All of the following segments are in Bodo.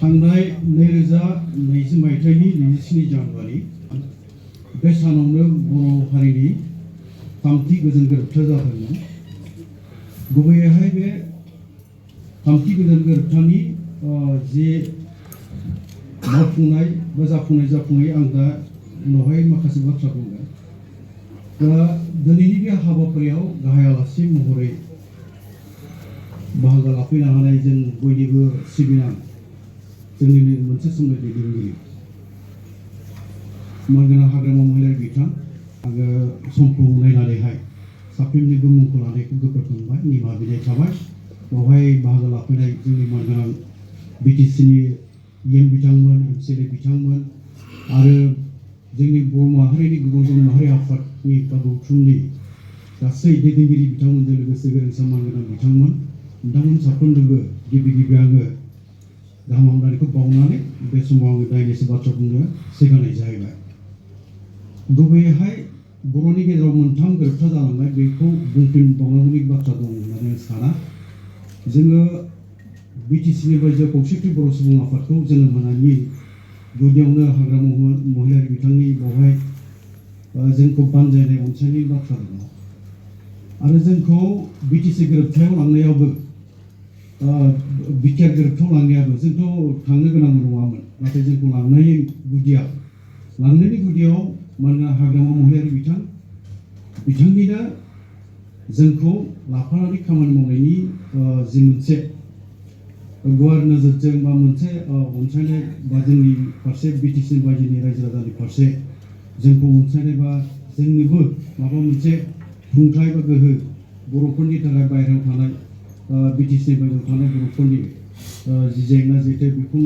थांनाय 2020 मायथाइनि 27 जानुवारि बे सानावनो बर' हारिनि थामथि गोजोन गोरोबथा जादोंमोन। गुबैयैहाय बे थामथि गोजोन गोरोबथानि जे मावफुंनाय बा जाफुङै आं दा उनावहाय माखासे बाथ्रा बुंगोन। दा दिनैनि बे हाबाफारियाव गाहाय आलासि महरै बाहागो लाफैनो हानाय जों बयनिबो सिबिनां जोंनिनो मोनसे समनि दैदेनगिरि मानगोनां हाग्रामा महिलारि बिथां आङो समखौ नायनानैहाय साफ्रोमनिबो मुंखौ लानायखौ गोब्राब मोनबाय, निमाहा बिनाय थाबाय। बेवहाय बाहागो लाफैनाय जोंनि मानगोनां बिटिसिनि इएम बिथांमोन, एमसिएलए बिथांमोन आरो जोंनि बर' माहारिनि गुबुन गुबुन माहारि आफादनि बा गौथुमनि गासै दैदेनगिरि बिथांमोनजों लोगोसे गेरेमसा मानगोनां बिथांमोन साफ्रोमनोबो गिबि आङो गाहाम हामलायनायखौ बावनानै बे समाव आङो दायनैसो बाथ्रा बुंनो सिगांनाय जाहैबाय। गुबैयैहाय बर'नि गेजेराव मोनथाम गोरोबथा जालांनाय बेखौ बुंफिनबावनांगौनि बाथ्रा दं होननानै आं साना। जोङो बिटिसिनि बायजोआव खौसेथि बर' सुबुं आफादखौ जोनोम होनायनि गुदियावनो हाग्रामा महिलारि बिथांनि बावहाय जोंखौ बानजायनाय अनसायनायनि बाथ्रा दङ आरो जोंखौ बिटिसि गोरोबथायाव लांनायावबो बिटिआर गोरोबथायाव लांनायाबो जोंथ' थांनो गोनांबो नङामोन, नाथाय जोंखौ लांनायनि गुदियाव मानोना हाग्रामा महिलारि बिथांनिनो जोंखौ लाफानानै खामानि मावनायनि जि मोनसे गुवार नोजोरजों बा मोनसे अनसायनाय बा जोंनि फारसे बिटिसि बायदिनि रायजो राजानि फारसे जोंखौ अनसायनाय बा जोंनोबो माबा मोनसे खुंथाय बा गोहो बर'फोरनि थाखाय बायहेरायाव थानाय बिटिसि बायजोआव थानाय बर'फोरनि जि जेंना जेथो बेखौ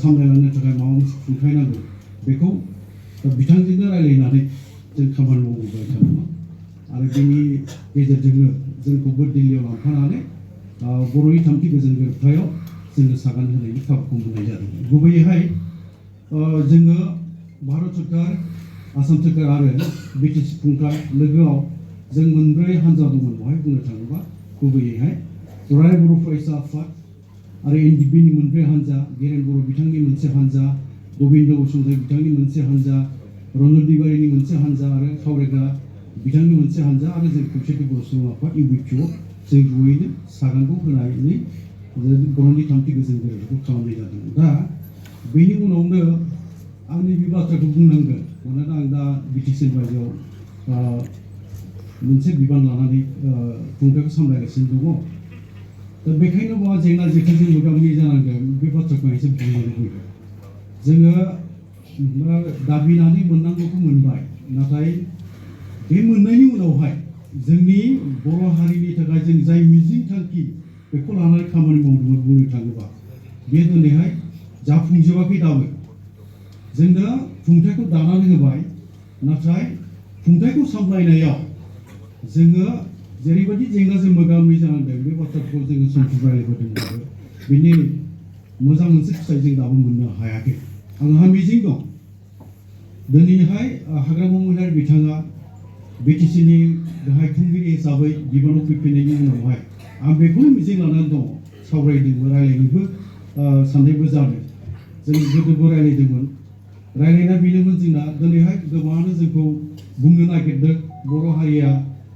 सामलायलांनो थाखाय माबा मोनसे खुंथाय नांगौ, बेखौ बिथांजोंनो रायलायनानै जों खामानि मावबोबाय थादोंमोन आरो बेनि गेजेरजोंनो जोंखौबो दिल्लीयाव लांफानानै बर'नि थामथि गोजोन गोरोबथायाव जोङो सागान होनायनि खाबुखौ मोननाय जादोंमोन। गुबैयैहाय जोङो भारत सरकार, आसाम सरकार आरो बिटिसि खुंथाय लोगोआव जों मोनब्रै हान्जा दंमोन। बेवहाय बुंनो थाङोबा गुबैयैहाय दुलाराय बर' फरायसा आफाद आरो एनडिपिनि मोनब्रै हान्जा, गिरेन बर' बिथांनि मोनसे हान्जा, गबिन्द बसुमतारी बिथांनि मोनसे हान्जा, रन्जन दैबारिनि मोनसे हान्जा आरो सावरायग्रा बिथांनि मोनसे हान्जा आरो जों खौसेथि बर' सुबुं आफाद इउबिपिअ जों जयैनो सागानखौ होनानै बर'नि थामथि गोजोन गोरोबथाखौ खालामनाय जादों। दा बेनि उनावनो आंनि बे बाथ्राखौ बुंनांगोन, मानोना आं दा बिटिसि बायजोआव मोनसे बिबान लानानै खुंथायखौ सामलायगासिनो दङ। दा बेखायनो बा जेंना जेथोजों मोगा मोगि जानांदों बे बाथ्राखौ एसे बुंनो लुबैदों। जोङो दाबिनानै मोननांगौखौ मोनबाय, नाथाय बे मोननायनि उनावहाय जोंनि बर' हारिनि थाखाय जों जाय मिजिं थांखि बेखौ लानानै खामानि मावदोंमोन बुंनो थाङोबा बे दिनैहाय जाफुंजोबाखै दाबो। जोंनो खुंथायखौ दानानै होबाय, नाथाय खुंथायखौ सामलायनायाव जोङो जेरैबायदि जेंनाजों मोगा मोगि जानांदों बे बाथ्राखौ जोङो समखौ रायलायबोदोंब्लाबो बिनि मोजां मोनसे फिथाइ जों दाबो मोननो हायाखै। आंहा मिजिं दं दिनैहाय हाग्रामा महिलारि बिथाङा बिटिसिनि गाहाय खुंगिरि हिसाबै बिबानाव फैफिननायनि उनावहाय आं बेखौनो मिजिं लानानै दङ, सावरायदोंबो रायलायनोबो साननायबो जादों। जों गोदोबो रायलायदोंमोन, रायलायना बेनोमोन जोंना दिनैहाय गोबाङानो जोंखौ बुंनो नागिरदों बर' हारिया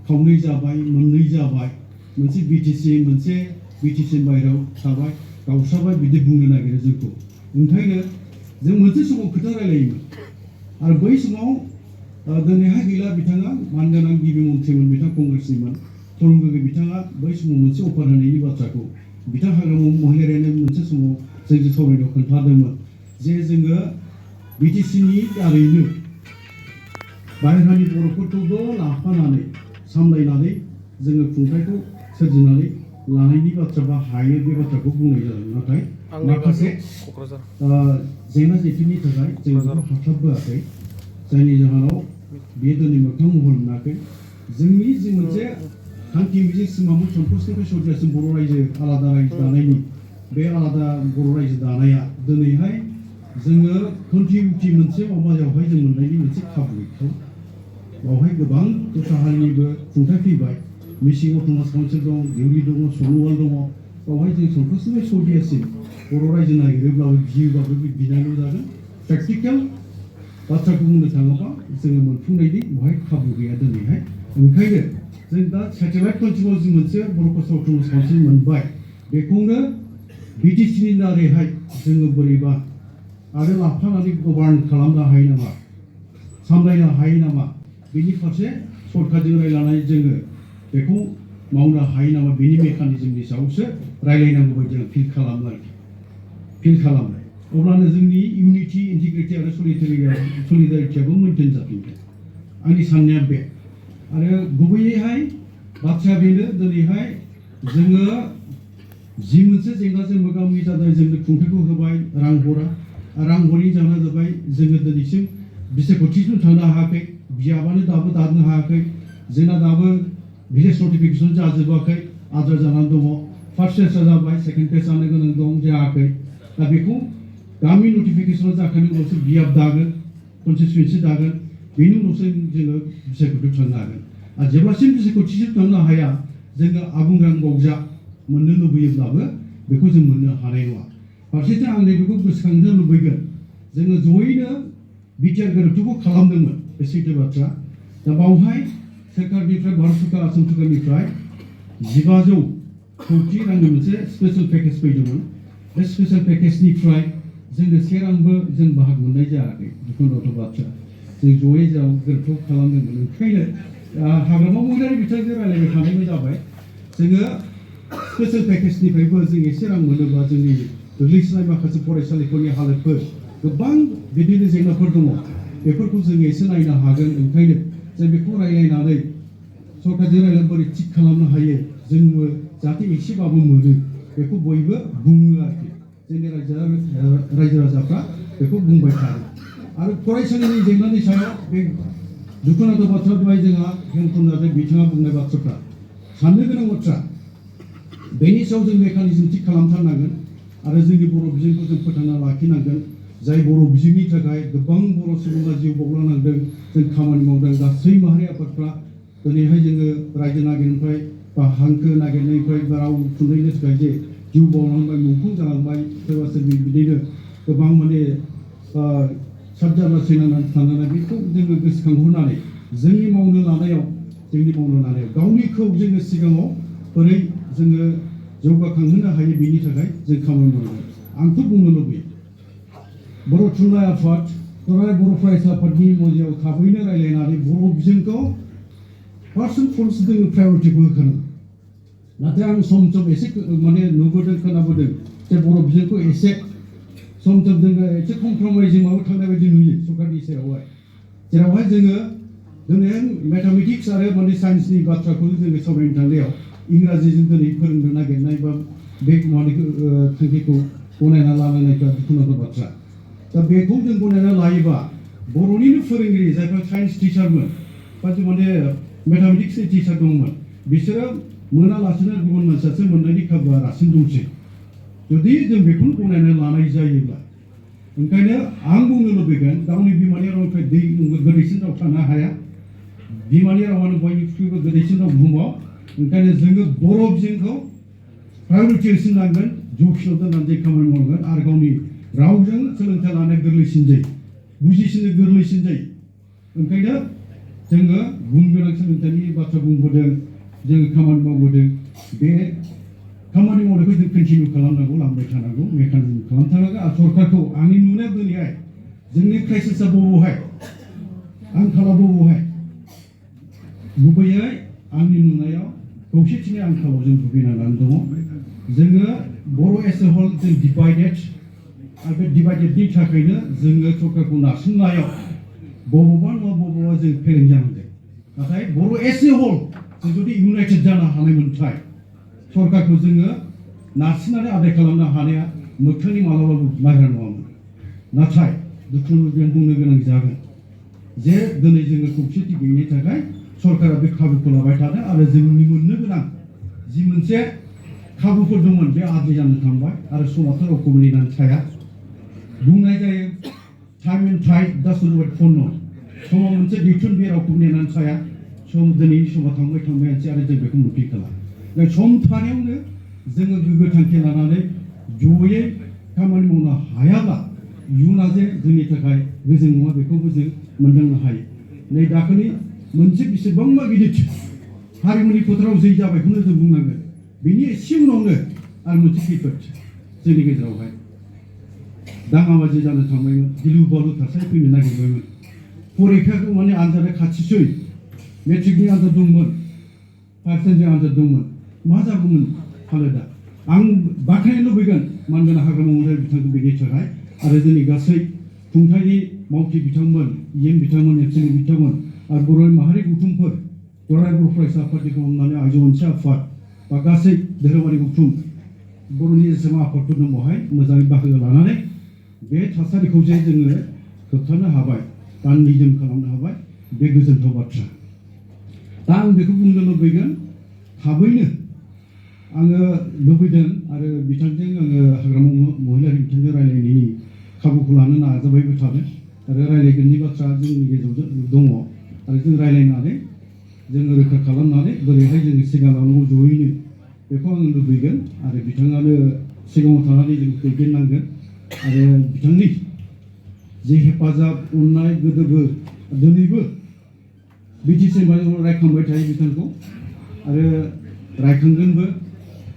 खावनै जाबाय, मोननै जाबाय, मोनसे बिटिसि बायहेरायाव थाबाय, गावस्राबाय बिदि बुंनो नागिरो जोंखौ। ओंखायनो जों मोनसे समाव खोथा रायलायोमोन आरो बै समाव दिनैहाय गैला बिथाङा मानगोनां गिबि मन्थ्रिमोन, बिथां कंग्रेसनिमोन तरुण गगৈ बिथाङा बै समाव मोनसे अफार होनायनि बाथ्राखौ बिथां हाग्रामा महिलारियानो मोनसे समाव जोंजों सावरायनायाव खोन्थादोंमोन जे जोङो बिटिसिनि दारैनो बाहेरानि बर'फोरखौबो लाफानानै सामलायनानै जोङो खुंथायखौ सोरजिनानै लानायनि बाथ्रा बा हायो बे बाथ्राखौ बुंनाय जादों। नाथाय माखासे जेंना जेथोनि थाखाय जों बेखौ हास्लाबबोआखै, जायनि जाहोनाव बेयो दिनै मोगथां महर मोनाखै। जोंनि जि मोनसे थांखि मिजिं सिमांमोन सन्तोषनिफ्राय सौदियासिम बर' रायजो आलादा रायजो दानायनि बे आलादा बर' रायजो दानाया दिनैहाय जोङो कन्टिनिउटि मोनसे माबायावहाय जों मोननायनि मोनसे खाबु गैथाव। बेवहाय गोबां दस्रा हारिनिबो खुंथाय फैबाय, मिसिं अट'नमास काउन्सिल दं, देउरि दङ, सन'वाल दङ, बेवहाय जों सन्तोषनिफ्राय सौदियासिम बर' रायजो नागिरोब्लाबो बियोबाबो बिनायल' जागोन प्रेक्टिकेल बाथ्राखौ बुंनो थाङोबा जोङो मोनफुंनायनि बेवहाय खाबु गैया दिनैहाय ओंखायनो जों दा सेटेलाइट कन्ट्रोलाव जि मोनसे बर' कस्ट अट'नमास काउन्सिल मोनबाय बेखौनो बिटिसिनि दारैहाय जोङो बोरैबा आरो लाफानानै गभार्न खालामनो हायो नामा सामलायनो हायो नामा बेनि फारसे सरकारजों रायलायनानै जोङो बेखौ मावनो हायो नामा बेनि मेकानिजमनि सायावसो रायलायनांगौ बायदि आं फिल खालामो अब्लानो जोंनि इउनिटि इन्टिग्रिटि आरो सलिडारिटियाबो मेनटेन जाफिनगोन आंनि साननाया बे आरो गुबैयैहाय बाथ्राया बेनो दिनैहाय जोङो जि मोनसे जेंनाजों मोगा मोगि जादों जोंनो खुंथायखौ होबाय रां हरा रां हरैनि जाहोना जाबाय जोङो दिनैसिम बिसायख'थिसिम थांनो हायाखै बियाबानो दाबो दानो हायाखै जोंना दाबो भिलेज नटिफिकेसन जाजोबाखै आद्रा जानानै दङ फार्स्ट फेजआ जाबाय सेकेन्ड फेज जानो गोनां दं जायाखै दा बेखौ गामि नटिफिकेसना जाखांनायनि उनावसो बियाब दागोन कनस्टिटुयेन्सि दागोन बेनि उनावसो जोङो बिसायख'थियाव थांनो हागोन आरो जेब्लासिम बिसायख'थिसिम थांनो हाया जोङो आबुं रां गौजा मोननो लुबैयोब्लाबो बेखौ जों मोननो हानाय नङा फारसेथिं आं बेखौ गोसोखांनो लुबैगोन जोङो जयैनो बिटिआर गोरोबथाखौ खालामदोंमोन बे सैथो बाथ्रा दा बावहाय सोरखारनिफ्राय भारत सरकार आसाम सरकारनिफ्राय 1500 कौटि रांनि मोनसे स्पेशल पेकेज फैदोंमोन बे स्पेशल पेकेजनिफ्राय जोंनो 1 रांबो जों बाहागो मोननाय जायाखै दुखुनांथाव बाथ्रा जों जयै जेराव गोरोबथा खालामदोंमोन ओंखायनो हाग्रामा महिलारि बिथांजों रायलायबाय थानायबो जाबाय जोङो स्पेशल पेकेजनिफ्रायबो जों एसे रां मोनोब्ला जोंनि गोग्लैसोनाय माखासे फरायसालिफोरनि हालोदफोर गोबां बिदिनो जेंनाफोर दङ बेफोरखौ जों एसे नायनो हागोन ओंखायनो जों बेखौ रायलायनानै सरकारजों रायलायनानै बोरै थिग खालामनो हायो जोंबो जाहाथे एसेबाबो मोनो बेखौ बयबो बुङो आरोखि जोंनि रायजो राजाफ्रा बेखौ बुंबाय थायो आरो फरायसालिनि जेंनानि सायाव बे दुखुनांथाव बाथ्रा दहाय जोंहा हेमकुमार बिथाङा बुंनाय बाथ्राफ्रा साननो गोनां बाथ्रा बेनि सायाव जों मेकानिजम थिग खालामथारनांगोन आरो जोंनि बर' बिजोंखौ जों फोथांना लाखिनांगोन जाय बर' बिजोंनि थाखाय गोबां बर' सुबुङा जिउ बावलांनांदों जों खामानि मावदों गासै माहारि आफादफ्रा दिनैहाय जोङो रायजो नागिरनायनिफ्राय बा हांखो नागिरनायनिफ्राय बा राव थुनलाइनि थाखाय जे जिउ बावलांबाय मुंख्लं जालांबाय सोरबा सोरबि बिदिनो गोबां माने साबजारला सैनांनानै थानानै बेखौ जोङो गोसोखांहोनानै जोंनि मावनो लानायाव गावनिखौ जोङो सिगाङाव बोरै जोङो जौगाखांहोनो हायो बेनि थाखाय जों खामानि मावनांगोन आंथ' बुंनो लुबैयो बर' थुनलाइ आफाद बर' फरायसा आफादनि मजियाव थाबैनो रायलायनानै बर' बिजोंखौ फार्स्ट एन्ड फरमस्ट जोङो प्रायरिटिखौ होखानांगौ नाथाय आं सम सम एसे माने नुबोदों खोनाबोदों जे बर' बिजोंखौ एसे सम सम जोङो एसे कमप्रमाइजिं माबा थांनाय बायदि नुयो सरकारनि सेरावहाय जेरावहाय जोङो दिनै मेथामेटिक्स आरो माने साइन्सनि बाथ्राखौ जोङो सावरायनो थांनायाव इंराजिजों दिनै फोरोंनो नागिरनाय बा बे मानेखौ थांखिखौ गनायना लानायफ्रा दुखुनांथाव बाथ्रा दा बेखौ जों गनायना लायोबा बर'निनो फोरोंगिरि जायफ्रा साइन्स टिचारमोन बा माने मेथामेटिक्सनि टिचार दंमोन बिसोरो मोनालासिनो गुबुन मानसियासो मोननायनि खाबुआ रासिन दंसै जुदि जों बेखौनो गनायना लानाय जायोब्ला ओंखायनो आं बुंनो लुबैगोन गावनि बिमानि रावनिफ्राय गोदैसिन राव थानो हाया बिमानि रावानो बयनिख्रुइबो गोदैसिन राव बुहुमाव ओंखायनो जोङो बर' बिजोंखौ प्रायरिटि होसिननांगोन जौखियाव दोननानै जों खामानि मावनांगोन आरो गावनि रावजों सोलोंथाइ लानाया गोरलैसिन जायो बुजिसिननो गोरलैसिन जायो ओंखायनो जोङो गुन गोनां सोलोंथाइनि बाथ्रा बुंबोदों जोङो खामानि मावबोदों बे खामानि मावनायखौ जों कन्टिनिउ खालामनांगौ लांबाय थानांगौ मेकानिजम खालामथारनांगौ आरो सरकारखौ आंनि नुनायाव दिनैहाय जोंनि क्राइसिसआ बबावहाय आंखाला बबावहाय गुबैयै आंनि नुनायाव खौसेथिनि आंखालाव जों भुगिनानै दङ जोङो बर' एस ए हल जों डिभाइडेड आरो बे डिभाइडेडनि थाखायनो जोङो सरकारखौ नारसिननायाव बबावबा नङा बबावबा जों फेलें जानांदों नाथाय बर' एस ए हल जों जुदि इउनाइटेड जानो हानायमोनथाय सरकारखौ जोङो नारसिननानै आदाय खालामनो हानाया मोगथांनि मालाबाबो बाहेरा नङामोन नाथाय दुखुजों बुंनो गोनां जागोन जे दिनै जोङो खौसेथि गैयिनि थाखाय सरकारा बे खाबुखौ लाबाय थादों आरो जोंनि मोननो गोनां जि मोनसे खाबुफोर दंमोन बे आद्रि जानो थांबाय आरो समाथ' रावखौबो नेनानै थाया बुंनाय जायो time and tide doesn't wait for none समाव मोनसे दैथुन बे रावखौबो नेनानै थाया सम दिनैनि समा थांबायानोसै आरो जों बेखौ मोनफिनखाला सम थानायावनो जोङो गोग्गो थांखि लानानै जयै खामानि मावनो हायाब्ला इयुना जे जोंनि थाखाय गोजोन नङा बेखौबो जों मोनदांनो हायो। नै दाखालि मोनसे बेसेबांबा गिदिर हारिमुनि फोथाराव जै जाबायखौनो जों बुंनांगोन। बेनि एसे उनावनो आरो मोनसे खैफोद जोंनि गेजेरावहाय दाङाबाजि जानो थांबायमोन, गिलु बालु थासारि फैनो नागिरबायमोन। फरिखाखौ माने आनजादा खाथिसै, मेट्रिकनि आनजाद दंमोन, पारसेन्टनि आनजाद दंमोन, मा जागौमोन हालोदा? आं बाख्नायनो लुबैगोन मानगोनां हाग्रामा महिलारि बिथांखौ बेनि थाखाय आरो जोंनि गासै खुंथायनि मावथि बिथांमोन, इएम बिथांमोन, एमसिएल बिथांमोन आरो बर' माहारि गौथुमफोर, दुलाराय बर' फरायसा आफादनिखौ हमनानै आइजो अनसाय आफाद बा गासै धोरोमारि गौथुम बर'नि जेसेबां आफादफोर दं बेवहाय मोजाङै बाहागो लानानै बे थासारिखौ जे जोङो होबथानो हाबाय बा निजोम खालामनो हाबाय, बे गोजोनथाव बाथ्रा। दा आं बेखौ बुंनो लुबैगोन, थाबैनो आङो लुबैदों आरो बिथांजों आङो हाग्रामा महिलारि बिथांजों रायलायनायनि खाबुखौ लानो नाजाबायबो थादों आरो रायलायगोननि बाथ्रा जोंनि गेजेराव दङ आरो जों रायलायनानै जोङो रोखा खालामनानै बोरैहाय जोङो सिगाङाव जयैनो बेखौ आङो लुबैगोन आरो बिथाङानो सिगाङाव थानानै जों दैदेननांगोन आरो बिथांनि जे हेफाजाब अननाय गोदोबो दिनैबो बिटिसि रायखांबाय थायो बिथांखौ आरो रायखांगोनबो।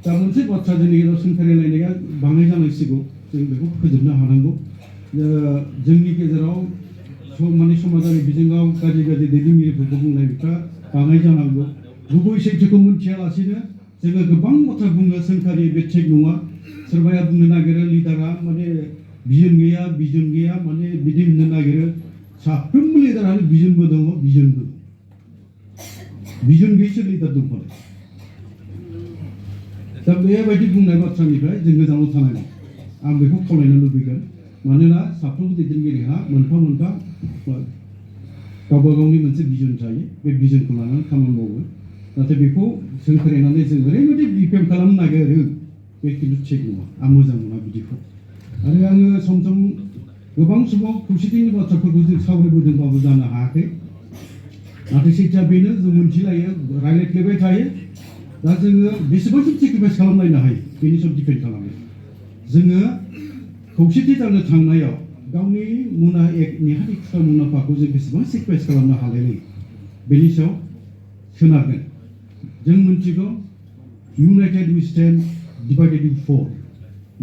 दा मोनसे बाथ्रा जोंनि गेजेराव सोंखारिलायनाया बाङाय जानांसिगौ, जों बेखौ फोजोबनो हानांगौ। जोंनि गेजेराव माने समाजारि बिजोङाव गाज्रि गाज्रि दैदेनगिरिफोरखौ बुंनायफ्रा बाङाय जानांगौ। गुबै सैथोखौ मिथियालासेनो जोङो गोबां बाथ्रा बुङो, सोंखारि बे थिग नङा। सोरबाया बुंनो नागिरो लिडारा माने बिजन गैया माने बिदि होननो नागिरो। साफ्रोमबो लिडारानो बिजनबो दङ, बिजन गैयैसो लिडार दंफायो। दा बेबायदि बुंनाय बाथ्रानिफ्राय जों गोजानाव थानांगोन, आं बेखौ खावलायनो लुबैगोन। मानोना साफ्रोमबो दैदेनगिरिहा मोनफा मोनफा गावबा गावनि मोनसे बिजन थायो, बे बिजनखौ लानानै खामानि मावो। नाथाय बेखौ सोंखारिनानै जों ओरैबायदि डिफेम खालामनो नागिरो, बे खिन्थु थिग नङा। आं मोजां मोना बिदिखौ। आरो आङो सम सम गोबां समाव खौसेथिनि बाथ्राफोरखौ जों सावरायबोदोंबाबो जानो हायाखै। नाथाय सैथोआ बेनो, जों मोनथिलायो, रायलायफ्लेबाय थायो। दा जोङो बेसेबांसिम सेक्रिफाइस खालामलायनो हायो बेनि सायाव डिपेन्ड खालामो। जोङो खौसेथि जानो थांनायाव गावनि नेहाथि खुस्रा मुलाम्फाखौ जों बेसेबां सेक्रिफाइस खालामनो हालायलायो बेनि सायाव सोनारगोन। जों मिथिगौ united we stand, divided we fall,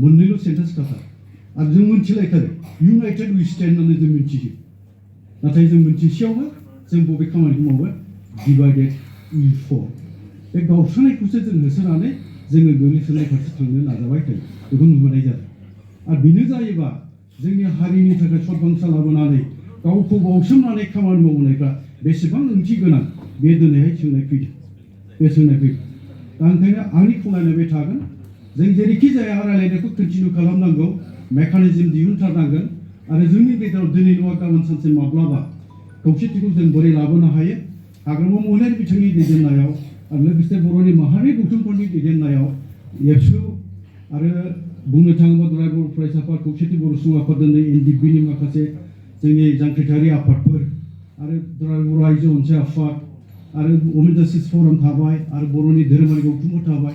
मोननैल' सेन्टेन्स खाथा आरो जों मिथिलायथारो इउनाइटेड वी स्टेन्ड होननानै जों मिथियो। नाथाय जों मिथिसेयावबो जों बबे खामानिखौ मावो, डिवाइडेड वी फल। बे गावस्रानायखौसो जों होसोनानै जोङो गोग्लैसोनाय फारसे थांनो नाजाबाय थायो, बेखौ नुबोनाय जादों। आरो बेनो जायोबा जोंनि हारिनि थाखाय सदबांसा लाबोनानै गावखौ बावसोमनानै खामानि मावनायफ्रा बेसेबां ओंथि गोनां, बे दिनैहाय सोंनाय फैदों। दा ओंखायनो आंनि खावलायनाय बे थागोन, जों जेरैखि जाया रायलायनायखौ कन्टिनिउ खालामनांगौ, मेकानिजम दिहुनथारनांगोन आरो जोंनि गेजेराव दिनै नङा गाबोन सानसे माब्लाबा खौसेथिखौ जों बोरै लाबोनो हायो, हाग्रामा महिलारि बिथांनि दैदेननायाव आरो लोगोसे बर'नि माहारि गौथुमफोरनि दैदेननायाव एबसु आरो बुंनो थाङोबा दुलाराय बर' फरायसा आफाद, खौसेथि बर' सुबुं आफाद, दिनै एनडिपिनि माखासे जोंनि जांख्रिथायारि आफादफोर आरो दुलाराय बर' आइजो अनसाय आफाद आरो वमेन जास्टिस फराम थाबाय आरो बर'नि धोरोमारि गौथुमफोर थाबाय।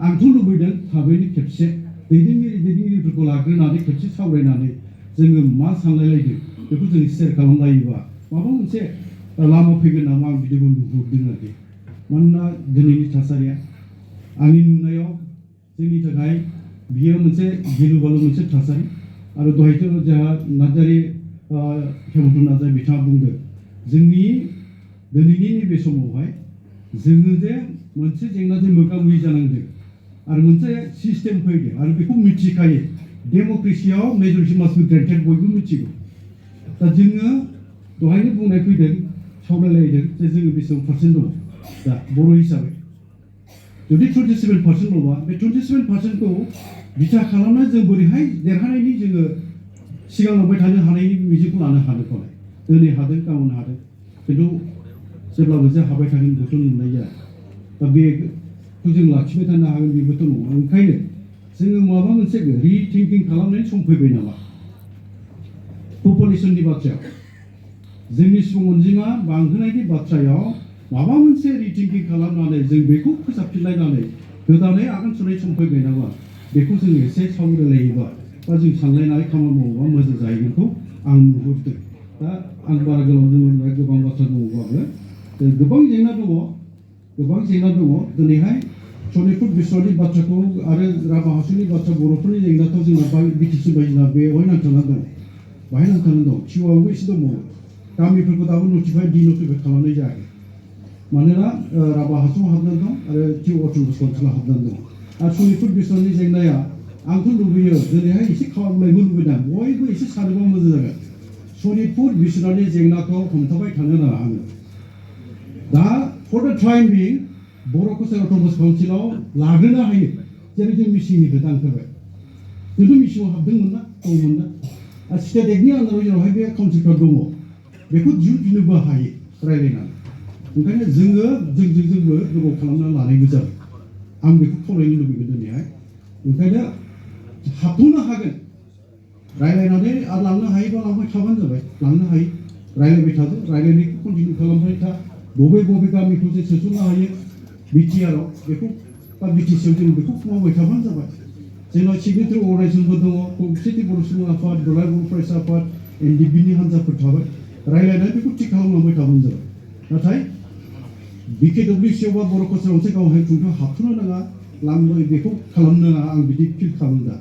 आंथ' लुबैदों थाबैनो खेबसे दैदेनगिरिफोरखौ लाग्रोनानै खेबसे सावरायनानै जोङो मा सानलायलायदों बेखौ जों सेयार खालामलायोबा माबा मोनसे लामा फैगोन नामा, आं बिदिखौ नुहुरदों आरोखि। मानोना दिनैनि थासारिया आंनि नुनायाव जोंनि थाखाय बियो मोनसे गिलु बालु मोनसे थासारि। आरो दहायथ' जोंहा नार्जारि हेमन्त नार्जारि बिथाङा बुंदों, जोंनि दिनैनि नैबे समावहाय जोङो जे मोनसे जेंनाजों मोगा मोगि जानांदों आरो मोनसे सिस्टेम फैदों आरो बेखौ मिथिखायो। डेम'क्रेसियाव मेजरिटि मास्ट बि ग्रेन्टेड, बयबो मिथिगौ। दा जोङो दहायनो बुंनाय फैदों, सावरायलायदों जे जोङो बेसेबां पार्सेन्ट दङ दा बर' हिसाबै। जुदि 27% ल'बा बे 27%खौ बिथा खालामना जों बोरैहाय देरहानायनि जोङो सिगांलांबाय थानो हानायनि मिजिंखौ लानो हादों। दिनै हादों, गाबोन हादों, खिन्थु जेब्लाबो जे हाबाय थागोन बेखौथ' नुनाय जाया। दा बेखौ जों लाखिबाय थानो हागोन बेबोथ' नङा। ओंखायनो जोङो माबा मोनसे रिथिंकिं खालामनायनि सम फैबाय नामा? पपुलेसननि बाथ्रायाव, जोंनि सुबुं अनजिमा बांहोनायनि बाथ्रायाव माबा मोनसे रिथिंकिं खालामनानै जों बेखौ फोसाबफिनलायनानै गोदानै आगान सुरनाय सम फैबाय नामा? बेखौ जों एसे सावरायलायोबा बा जों सानलायनानै खामानि मावोबा मोजां जाहैगोनखौ आं नुहुरदों। दा आं बारा गोलाव बुंनो गोबां बाथ्रा दङबाबो गोबां जेंना दङ दिनैहाय सनितपुर बिस्वनि बाथ्राखौ आरो राभा हासंनि बाथ्रा बर'फोरनि जेंनाखौ जोंना बिटिसि बायदिना बेवहाय नांथाना दं, बाहाय नांथाना दं। टिउआवबो एसे दंबावो, गामिफोरखौ दाबो डिन'टिफाइ खालामनाय जायाखै। मानोना राभा हासं हाबनानै दं आरो टिउ अट'नमास काउन्सिलआ हाबनानै दं। आरो सनितपुर बिस्वनि जेंनाया आंथ' लुबैयो दिनैहाय एसे खालामनायबो लुबैदों, बयबो एसे सानोबा मोजां जागोन। सनितपुर बिस्वनि जेंनाखौ हमथाबाय थानो नाङा आङो। दा for the time बिं Bodo' Kachary autonomous काउन्सिलाव लाग्रोनो हायो, जेरै जों मिसिंनिफ्राय दांफेरबाय। जोंथ' मिसिङाव हाबदोंमोन ना, दंमोन ना। आरो स्टेट एक्टनि आन्दाराव जेरावहाय बे काउन्सिलफ्रा दङ, बेखौ दिहुनफिननोबो हायो रायज्लायनानै। ओंखायनो जोंबो गोबाव खालामनानै लानायबो जाबाय। आं बेखौ खावलायनो लुबैगोन दिनैहाय। ओंखायनो हाबथ'नो हागोन, रायज्लायनानै आरो लांनो हायोबा लांबाय थाबानो जाबाय। लांनो हायो, रायज्लायबाय थादो, रायज्लायनायखौ कन्टिनिउ खालामबाय था। बबे गामिखौ जों सोसननो हायो बिटिआरआव बेखौ बा बिटिसिआव जों बेखौ मावबाय थाबानो जाबाय। जोंनाव सिगनेटारि अर्गानाइजेसनबो दङ, खौसेथि बर' सुबुं आफाद, दुलाराय बर' फरायसा आफाद, एनडिपिनि हान्जाफोर थाबाय। रायज्लायनानै बेखौ थि खालामलांबाय थाबानो जाबाय। नाथाय बिकेडब्लिउसिआव बा बर' कसारि अनसाय गावहाय खुंथायाव हाबथ'नो नाङा, लांबाय बेखौ खालामनो नाङा, आं बिदि फिल खालामो दा।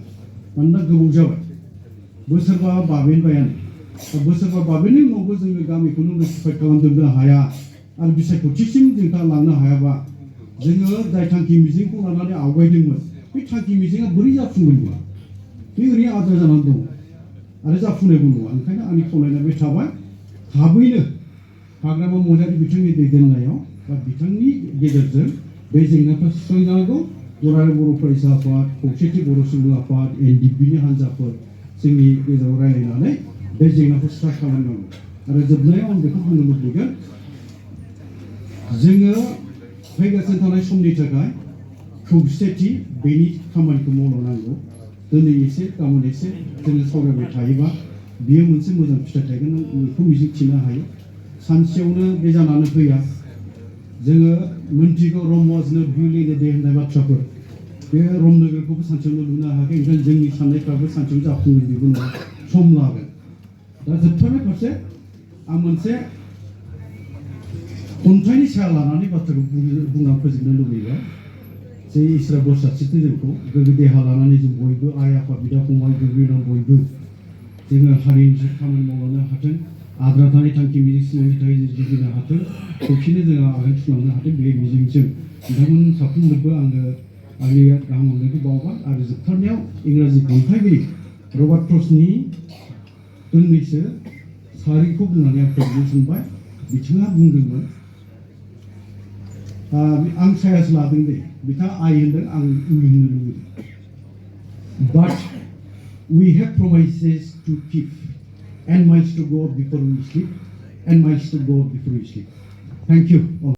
मानोना गोबाव जाबाय, बोसोरबा बाबेनबायानो। बोसोरबा बाबेननि उनावबो जोङो गामिखौनो नटिफाइ खालामजोबनो हाया आरो बिसायख'थिसिम जों दा लांनो हायाबा, जोङो जाय थांखि मिजिंखौ लानानै आवगायदोंमोन, बे थांखि मिजिङा बोरै जाफुंगोन? बे ओरैनो आद्रा जानानै दङ आरो जाफुंनायबो नङा। ओंखायनो आंनि खावलायनाया बे थाबाय, थाबैनो हाग्रामा महिलारि बिथांनि दैदेननायाव बा बिथांनि गेजेरजों बे जेंनाफ्रा सुस्रांजानांगौ। दुलाराय बर' फरायसा आफाद, खौसेथि बर' सुबुं आफाद, एनडिपिनि हान्जाफोर जोंनि गेजेराव रायज्लायनानै बे जेंनाखौ सुस्रां खालामनांगौ। आरो जोबनायाव आं बेखौ बुंनो लुबैगोन, जोङो फैगासिनो थानाय समनि थाखाय खौसेथि बेनि खामानिखौ मावलांनांगौ। दिनै एसे गाबोन एसे जोङो सावरायबाय थायोबा बियो मोनसे मोजां फिथाइ थायगोन, आं बेखौ मिजिंथिनो हायो। सानसेयावनो बे जानानै फैया। जोङो मोनथिगौ Rome was not built in a day होननाय बाथ्राफोर, बे रम नोगोरखौबो सानसेयावनो लुनो हायाखै। ओंखायनो जोंनि साननायफ्राबो सानसेयावनो जाफुंगोन बेबो नङा, सम लागोन। दा जोबथारनाय फारसे आं मोनसे खन्थाइनि साया लानानै बाथ्राखौ बुंना फोजोबनो लुबैबाय। जे इसोरा बोर सारस्रिथों जोंखौ गोग्गो देहा लानानै जों बयबो आइ आफा बिदा फंबाय बिनानाव बयबो जोङो हारिनि खामानि मावलांनो हाथों, आद्रा थानाय थांखि मिजिं सिमांनि थाखाय जों जुजिनो हाथों, खौसेनो जोङो आगान सुरलांनो हाथों। बे मिजिंजों नोंथांमोन साफ्रोमनोबो आङो आंनि गाहाम हामलायनायखौ बावबाय। आरो जोबथारनायाव इंराजि खन्थाइगिरि रबार्ट फ्रस्टनि दोंनैसो सारिखौ बुंनानै आं फोजोबनो सानबाय। बिथाङा बुंदोंमोन, आं सायासो लादों दे, बिथाङा आइ होनदों, आं इउ होननो लुबैदों। But we have promises to keep and miles to go before we sleep and miles to go before we sleep. Thank you all.